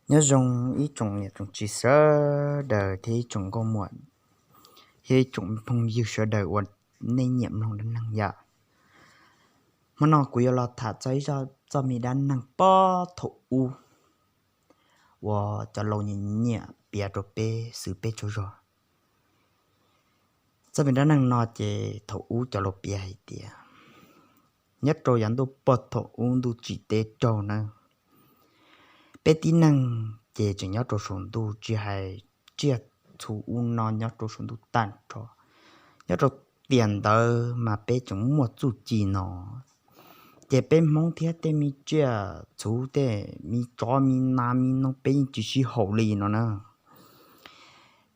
Nyob zoo ib tsoom niam tsoom txiv sawv daws thiab ib tsoom nkauj muam thiab ib tsoom phooj ywg sawv daws uas nej nyiam mloog dab neeg yom. Hmo no kuv yuav los tham txog ib txoj me dab neeg puag thaum ub uas cov laus nyiam nyiam piav rau peb xwv peb tsaug zog. Txoj me dab neeg no ces thaum ub cov laus piav hais tias nyob rau yav ntuj puag thaum ub ntuj tsim teb raug na, peb tib neeg ces tseem nyob rau saum ntuj, tsis hais tsiaj txhu ub no nyob rau saum ntuj tag nrho. Nyob rau tiam ntawd mas peb tseem muaj txuj ci no, ces peb Hmoob thiab tej me tsiaj txhu tej me tsov me nas me noog peb yeej tsis sib haum li no na.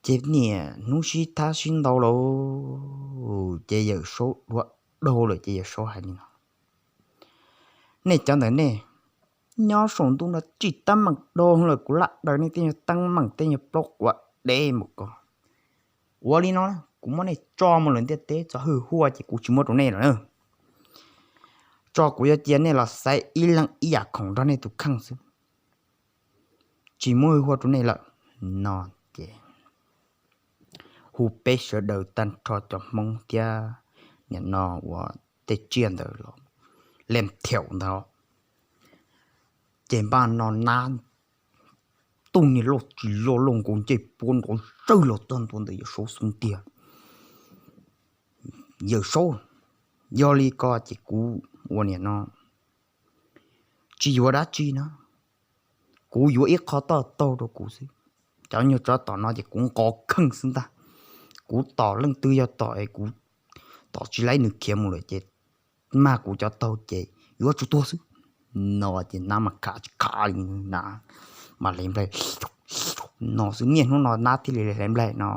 Ces niaj hnub sib thab sib ntaus lawm, ces Yawm Saub dhuav dhau lawm ces Yawm Saub hais li no: Nej cov ntawm nej nyob saum ntuj no tsis teeb meem dhau lawm, kuv laj daws nej tej nyuag teeb meem tej nyuag plaub quav deb mus ko. Ua li no, kuv muab nej tso mus lawm ntiaj teb, txo hwj huaj ces kuv tsis muab rau nej lawm na. Tso kuv yuav cia nej los xaiv ib leeg ib yam khoom nrog nej tus kheej xwb, tsis muab hwj huaj rau nej lawm. No ces hu peb sawv daws tag nrho cov Hmoob thiab nim no uas tej tsiaj ntawd los, leej thiaum ntawd, ces npaj no nab tug niag loj tsis loj loj nkaus ncej puab nrov zawg los txog ntua ntawm Yawm Saub xub ntiag. Yawm Saub, yog li ko ces kuv ua nim no tsis yuav dab tsi na, kuv yuav ib qho toj taug rau kuv xwb. Cov nyuag tsov tom no ces kuv nqos kheej xwb ntag. Kuv tom leej twg yog tom es kuv tom tsis laib nws khiav mus lawm ces mag kuv cov taug ces yuav tsum tuag xwb. No ces nab mas khav tsis khav li, nab mas hle nplaig no xwb, niaj hnub no nab thiaj li hle nplaig no.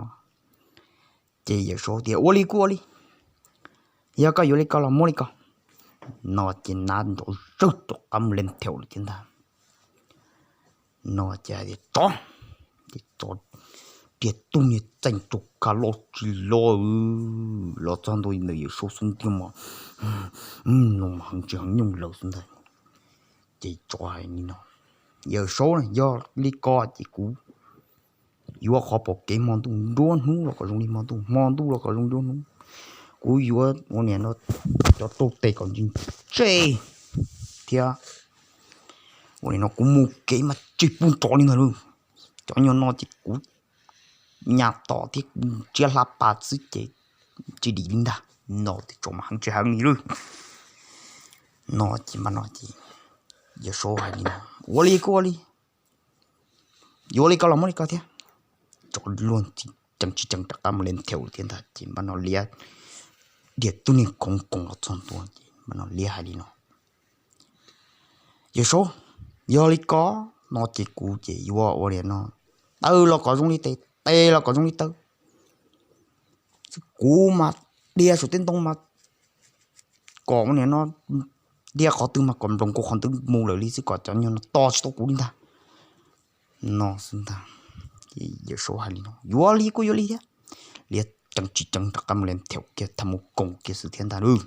Ces Yawm Saub tias ua li kuj ua li, yog koj yuav li ko los muab li ko. No ces nab nrov zawg rov qab mus leej theum lawm thiab ntag. No ces hais tias tsov, ces tsov riam tug niag txeeg rau kha loj tsis loj los txog ntua ntawm Yawm Saub xub ntiag mas no mas heev tsis heev nyooj lawm xwb ntag. Ces tsov hais li no, Yawm Saub, yog li ko ces kuv yuav qhov pom kev hmo ntuj nruab hnub los kom zoo li hmo ntuj, hmo ntuj los kom zoo nruab hnub. Kuv yuav ua nim no cov rau tes kom ntse ntse thiab ua nim no kuv mus kev mas tsis pub nrov li ntag lauj. Cov nyuag no ces kuv nyas tom thiab kuv ntsiab hlab pas xwb ces tsis dim li ntag. No ces tsov mas heev tsis heev li lauj. No ces npaj no ces Yawm Saub hais li no, ua li kuj ua li, yuav li ko los muab li ko thiab. Tsov luag ceev tsis ceev rov qab mus leej theum thiab ntag. Ces npaj no liab diam tug niag khoov koos los txog ntua ces npaj no liab hais li no, Yawm Saub, yog li ko no ces kuv ces yuav ua li no, taw los kom zoo li tes, tes los kom zoo li taw. Kuv mas dhia saum tej ntoo mas kom ua nim no, dhia qhov twg mas kom nploos nkaus qhov ntawd mus lawm li xwb, kom cov nyuag no tos tsis tau kuv li ntag. No xwb ntag. Ces Yawm Saub hais li no, yuav li kuj yuav li thiab. Liab ceev tsis ceev rov qab mus leej theum kiag, tham mus koos kiag xwb thiab ntag lauj.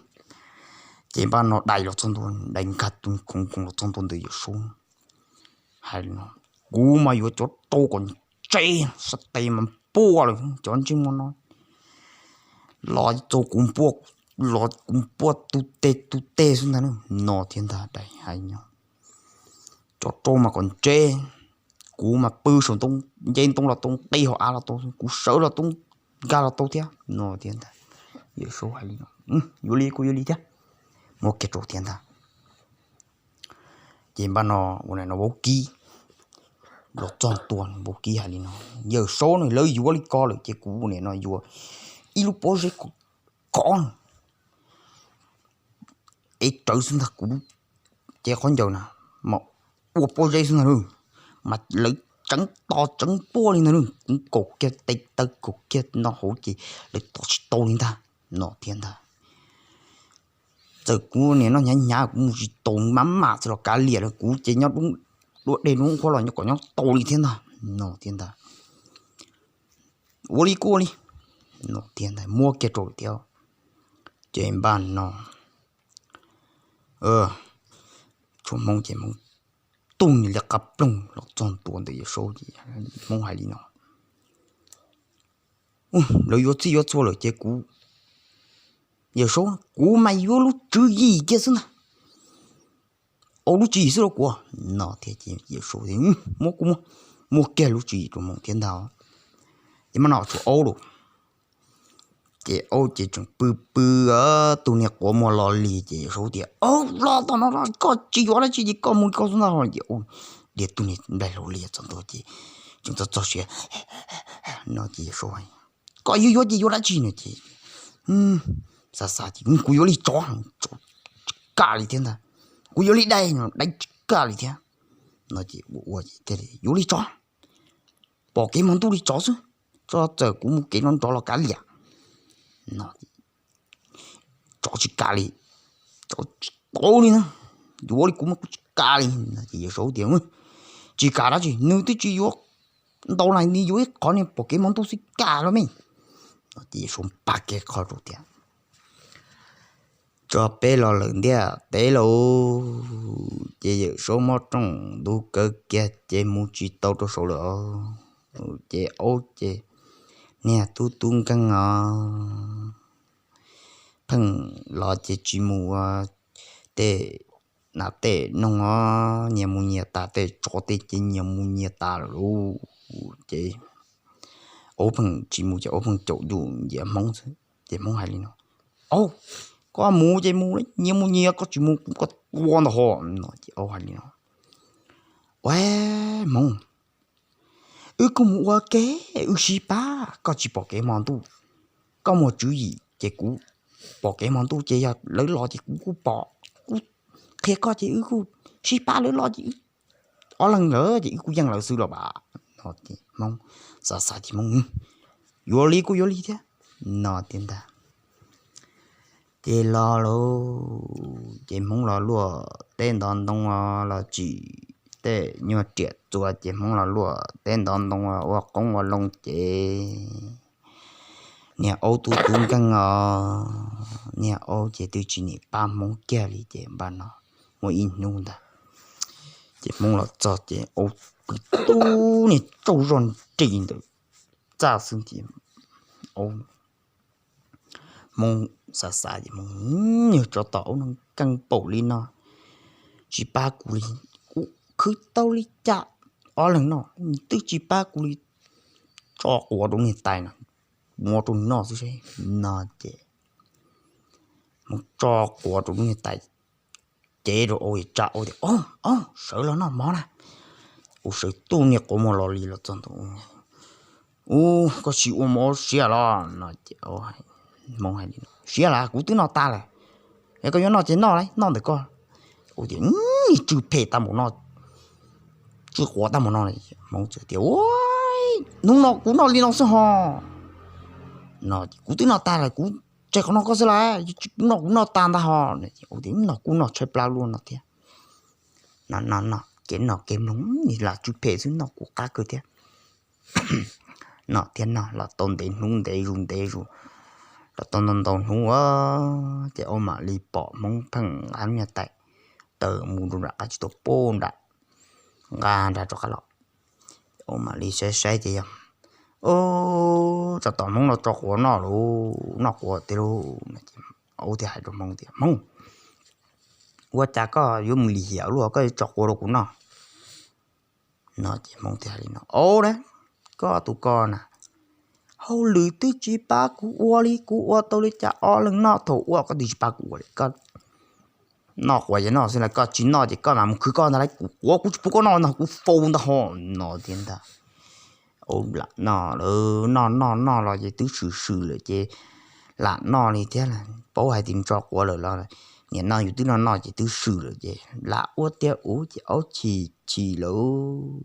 Ces npaj no dai los txog ntua, dai nkag tus khoov koos los txog ntua ntawm Yawm Saub hais li no, kuv mas yuav cov rau kom ntse, sab tes mas npuaj lawm cov ntsej muag no, los txog kuv npuaj, los kuv npuaj tu tes tu tes xwb ntag. No thiab ntag, dai hais no, cov rau mas kom ntse, kuv mas pw saum ntoo, nce ntoo los tau, nqis hauv av los tau, kuv sawv los tau, nkag los tau thiab. No thiab ntag, Yawm Saub hais li no, yuav li kuj yuav li thiab, muab kiag rau thiab ntag. Ces npaj no ua nim no vaub kib los txog ntua, vaub kib hais li no, Yawm Saub, lawv yuav li ko lawm ces kuv ua nim no yuav ib lub pob zeb kom khov, ev rawv xwb ntag. Kuv ces qhov ncaws na mas ua pob zeb xwb ntag lauj, mas lawv tseev tos tseev npuaj li ntag lauj. Kuv kaum kiag tes taw kaum kiag no hauv ces lawv tos tsis tau li ntag. No thiab ntag, txawm kuv nim no hnyav hnyav kuv mus tsis tau, maj mam txawm los kav liam los kuv ces nyob dua dej dua qhuav los nyob kom nyob tau li thiab ntag. No thiab ntag, ua li kuj ua li. No thiab ntag, muab kiag rau thiab. Ces npaj no tshuav Hmoob ces Hmoob tuj niag liab qab ploog los txog ntua ntawm Yawm Saub. Hmoob hais li no, lawv yuav txij yuav txhua lawm ces kuv, Yawm Saub, kuv mas yuav lub tswv yim kiag xwb ntag. Aub, lub tswv yim xwb los kuv no thiab. Ces Yawm Saub tias, muab kuv muab, muab kiag lub tswv yim rau Hmoob thiab ntag. Ces mas no tshuav Aub lawm. Ces Aub ces tseem pw pw tus niag quav muag los li ces Yawm Saub tias, Aub, los tom no, koj tsis yuav dab tsi ces koj mus koj xwb ntag. Ces Aub dhia tus niag nplaig hlauv lias txog ntua ces tseem txog txog siav no ces Yawm Saub, koj yuav yuav ces yuav dab tsi no ces xav xav ces, kuv yuav li tsov, tsov tsis kam li thiab ntag. Kuv yuav li dais no, dais tsis kam li thiab. No ces ua ua ces thiaj li yuav li tsov, pom kev hmo ntuj li tsov xwb, tso txawm kuv mus kev no nrov los kav liam no. Tsov tsis kam li, tsov tsis tau li na, yuav li kuv mas kuv tsis kam li. Ces Yawm Saub tias, tsis kam dab tsi, nws twb tsis yuav ntau na, nws yuav ib qho niag pom kev hmo ntuj xwb, kam los me. Ces Yawm Saub npaj kiag qho rau tias, tso peb los lawm ntiaj teb lauj. Ces Yawm Saub mob rooj ntug kaw kiag ces mus tsis tau rau saud lawm. Ces Aub ces niag tub tub nkeeg os, pheej los ces tsis mus ua tej nas tej noog os, nyias mus nyias tas, tej tsov tej ces nyias mus nyias tas lawm lauj. Ces Aub pheej tsis mus ces Aub pheej caum ntuj nyiam Hmoob xwb. Ces Hmoob hais li no, Aub, koj mus ces mus, nyias mus nyias, koj tsis mus kuv koj tua ntag ho no. Ces Aub hais li no, ua, Hmoob, wb kuj mus ua ke, wb sib pab, koj tsis pom kev hmo ntuj, koj muaj tswv yim ces kuv pom kev hmo ntuj ces yog lawv los ces kuv kuj pom, kuv qhia koj ces wb kuj sib pab, lawv los ces wb ob leeg lawm ces wb kuj yeej lawv xwb los as no. Ces Hmoob xav xav ces Hmoob, yuav li kuj yuav li thiab no tiag ntag. Ces los lauj, ces Hmoob los luaj teb ntov ntoo los tsim tej nyuag riam txuas ces Hmoob los luaj teb ntov ntoo ua qoob ua loo ces niag Aub tub tub nkeeg os, niag Aub ces twb tsis nim pab Hmoob kiag li ces npaj no muaj ib hnub ntag ces Hmoob los txog ces Aub pw tub niag tsaug zog nres ntawm txaj xwb ces Aub, Hmoob xav xav ces Hmoob, yog tsov tom Aub no nkeeg npaum li no tsis pab kuv li, kuv khwv tau li cas ob leeg noj twb tsis pab kuv li, tso quav rau niag tais no, muab rau noj xwb seb no ces Hmoob tso quav rau lub niag tais, cev rau Aub, tsa Aub tias, Aub, sawv los noj mov na. Aub sawv tub niag quav muag los li los txog ntawd, Ub, koj tsis ua mov siav los no ces Hmoob hais li, Siav las, kuv twb noj tag lawm. Es koj yuav noj ces noj lauj, noj ntawm koj. Aub tias, Tsw phem tag npaum no, tsw quav tag npaum no. Hmoob tias, Hnub no kuv noj li no xwb ho. No ces, Kuv twb noj tag lawm, kuv tseg qhov no koj xwb las, kuv noj kuv noj tag ntag ho. Aub tias, No kuj noj tshaib plab luaj no thiab. No no no, kev noj kev mloog, lam tsw phem xwb noj kuv qab kawg thiab. Noj thiab noj los tau ntev hnub ntev zus ntev zus, los tau ntau ntau hnub ces Aub mam li pom Hmoob pheej nqa niag tais taw mus rau nram qab tsib taug pem nram, nqa nra rov qab los. Aub mam li saib saib ces yog, Ub, tsov tom Hmoob los tso quav noj lauj, noj quav tiag lauj. Aub thiaj hais rau Hmoob tias, Hmoob, ua cas koj yuav mus lim hiam luaj koj yuav tso quav rau kuv noj? No ces Hmoob thiaj hais li no, Aub na, koj tus ko na, hauj lwm twb tsis pab kuv ua li, kuv ua tau li cas ob leeg noj, thaum ua koj twb tsis pab kuv ua li, koj noj quav ces noj xwb las, koj tsis noj ces koj mam mus khwv koj ntag lauj, kuv quav kuv tsis pub koj noj no, kuv faus ntag ho. No thiab ntag. Aub lam noj lawm, noj noj noj los ces twb swm swm lawm ces lam noj li thiab las, paub hais tias tso quav lawm los, nim no yus twb noj noj ces twb swm lawm ces lam ua tiag ub ces Aub chim chim lawm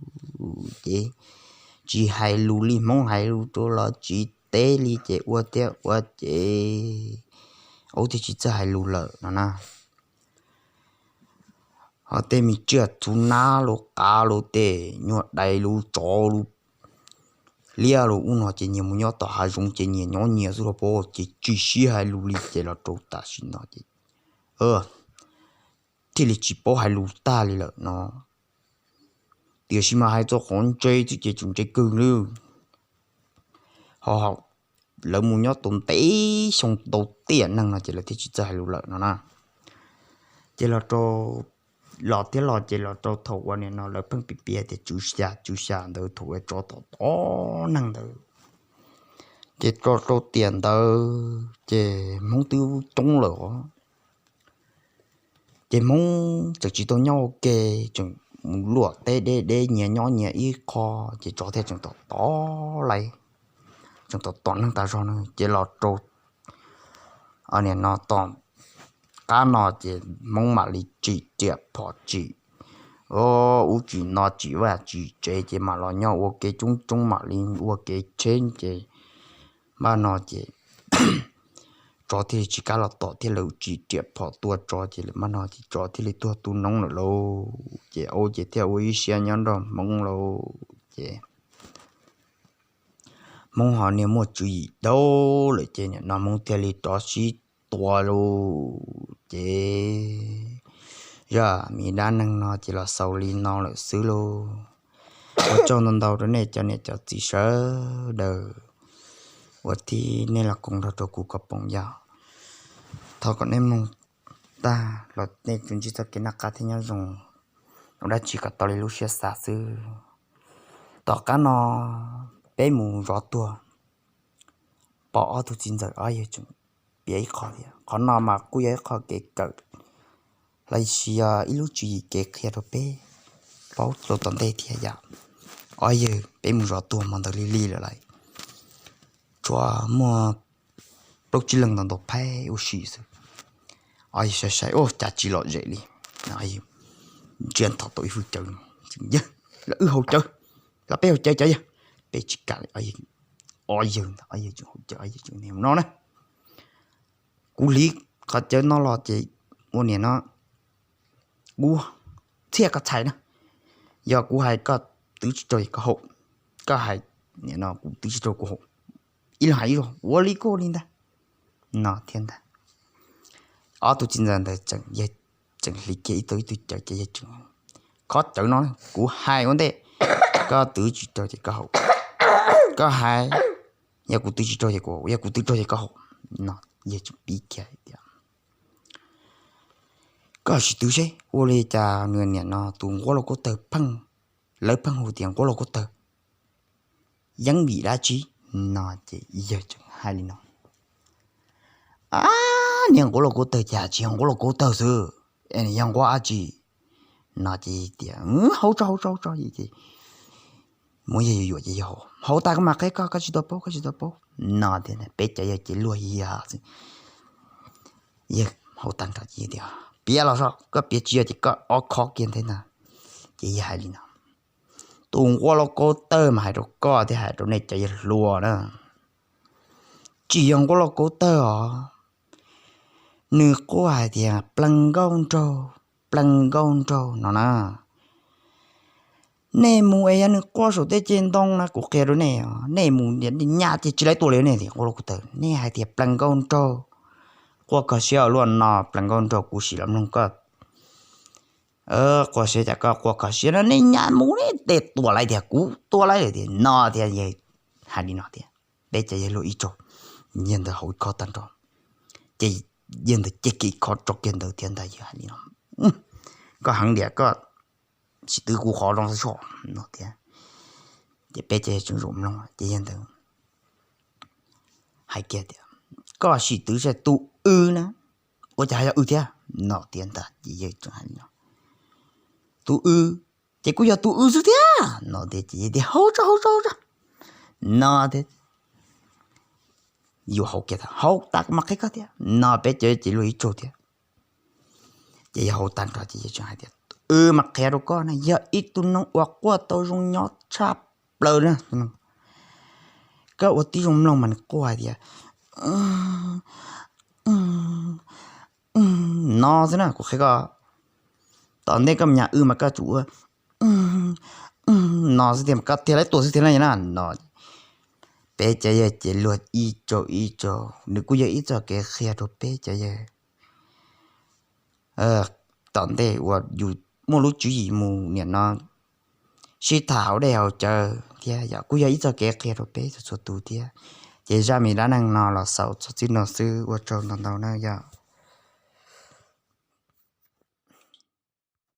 ces tsis hais lus li, Hmoob hais lus rau los tsis teb li ces ua tiag ua ces Aub thiaj tsis txawj hais lus lawm no na. Ho tej me tsiaj txhu nab los qav los tej nyuag dais los tsov los liab los ub no ces nyias mus nyob tom hav zoov ces nyias nyob nyias xwb los pab ces tsis sib hais lus li ces los rau tam sim no ces thiaj li tsis paub hais lus tag li lawm no. Tiam sis mas hais txog qhov ntse xwb ces tseem ntse kawg li. Ho lawv mus nyob tau ntev xyoo tau tiam neeg no ces lawv thiaj tsis txawj hais lus lawm no na. Ces los rau, los thiab los ces los rau thaum uas nim no lawv pheej piav piav tias tswv xya tswv xya ntawd thaum uas tsov tom tom neeg ntawd, ces rau rau tiam ntawd ces Hmoob twb coob lawm os. Ces Hmoob tseem tsis tau nyob ua ke, tseem mus luam teb deb deb nyias nyob nyias ib qho, ces tsov thiaj tseem tom tom lawv, tseem tom tom neeg tas zog no. Ces los rau nim no tom qab no ces Hmoob mam li tsim riam phom tsim ub tsim no tsim vaj tsim tsev ces mam los nyob ua ke coob coob mam li ua kev tsheb ces npaj no ces tsov thiaj li tsis kam los tom thiab lawv tsim riam phom tua tsov ces lawv npaj no ces tsov thiaj li tuag tu noob lawm lauj. Ces ub ces thiaj ua ib siab nyob nrog Hmoob lauj. Ces Hmoob ho niaj muaj tswv yim dau lawm ces nim no Hmoob thiaj li rov sib tua lauj. Ces zaj me dab neeg no ces los xaus li no lawm xwb lauj. Ua tsaug ntau ntau rau nej cov niam cov txiv sawv daws uas tib nej los koom nrog rau kuv koom poom yom. Thov kom nej mloog tag los nej tsuas ntsib txoj kev noj qab thiab nyob zoo, ua dab tsi kom tau li lub siab xav xwb. Tom qab no peb mus zov tuag, pom ob tug txiv ntxawm ob yawg tseem piav ib qho thiab. Qhov no mas kuj yog ib qho kev kawm los sis yog ib lub tswv yim kev qhia rau peb paub rau tom ntej thiab yom. Ob yawg peb mus zov tuag hmo ntawd lig lig lawm lauj, tshuav muaj plaub tsib leeg ntawd ntaus phaib ua si xwb. Ob yawg saib saib ua cas tsis lom zem li, ntsia nthos tau ib hwj cawv, yawg, los wb haus cawv, los peb haus cawv cov yawg. Peb tsis kam li, ob yawg ntag, ob yawg tseem haus cawv, ob yawg tseem no na. Kuv hliv qhov cawv no los ces ua niam no, kuv txhiaj koj txhais na, yog kuv hais koj twv tsis raug ces koj haus, koj hais nim no kuv twv tsis raug kuv haus, ib leeg hais ib zaug ua li koj li ntag no thiab ntag. Ob tug txiv ntxawm ntawd tseem, yawg tseem hliv kiag ib tug ib tug cawv ces yawg tseem, qhov cawv no kuv hais ua ntej, koj twv tsis raug ces koj haus, koj hais, yog kuv twv tsis raug ces kuv haus, yog kuv twv raug ces koj haus no. Yawg tseem pib kiag tias, koj sim twv seb ua li cas nws niam no tus nquab lauj kaub tawg pheej, lawv pheej hu tias nquab lauj kaub tawg yeeb vim dab tsi no ces yawg tseem hais li no, niag nquab lauj kaub tawg cas tsis yog nquab lauj kaub tawg xwb, yog nquab dab tsi no ces tias, haus tso haus tso haus tso ces muab yawg yuam yuam ces yawg haus, haus tas koj mam qhia koj, koj tsis tau paub, koj tsis tau paub no tias peb cov yawg ces luag yag xwb. Yawg haus tag nrho ces yawg tias, piav los so, koj piav tsis yog ces koj ob khob kiag ntag na. Ces yawg hais li no, tus nquab lauj kaub tawg mas hais rau koj thiab hais rau nej cov yawg hluas na, tsis yog nquab lauj kaub tawg os, nws quaj hais tias plees nkauj nraug, plees nkauj nraug no na. Nej mus es yog nws quaj saum tej ceg ntoo na kuv qhia rau nej, nej mus nyas ces tsis laib tua li nej tias nquab lauj kaub tawg, nej hais tias plees nkauj nraug, quaj kho siab ua luaj no, plees nkauj nraug kuv sim los mloog koj quaj siab cas koj quaj kho siab no, nej nyas mus nej tej tua laib tias kuv tua laib lawm tias no tias yawg hais li no tias, peb cov yawg luag ib tsaug, yawg ntawd haus ib khob tag nrho, ces yawg ntawd cia kiag ib khob rau kiag ntawd thiab ntag, yawg hais li no, koj heev tias koj sim twv kuv qhov zoo xwb no tias, ces peb cov yawg tseem zaum mloog ces yawg ntawd hais kiag tias, koj sim twv saib tus wb na, ua cas ho yog wb thiab no tias ntag ces yawg tseem hais li no, tus wb, ces kuj yog tus wb xwb thiab no tias ces yawg tias haus tso haus tso haus tso no tias, yus haus kiag tas, haus tas kuv mam qhia koj thiab no, peb cov yawg ces luag ib tsaug thiab. Ces yawg haus tag nrho ces yawg tseem hais tias, wb mam qhia rau koj na, yog ib tug neeg uas quaj tau zoo nyob tshaj plaws na, koj ua tib zoo mloog mas nws quaj hais tias no xwb na, kuv qhia koj, tom ntej koj mus nyas wb mas koj tsum ua no xwb tiag mas koj thiaj laib tua xwb thiaj na no. Peb cov yawg ces luag ib tsaug ib tsaug, nws kuj yog ib txoj kev qhia rau peb cov yawg tom ntej uas yus muaj lub tswv yim mus niam no sib tham hauv dej haus cawv thiab yom. Kuj yog ib txoj kev qhia rau peb txhua txhua tus thiab. Ces zaj me dab neeg no los xaus txog txij no xwb, ua tsaug ntau ntau na yom.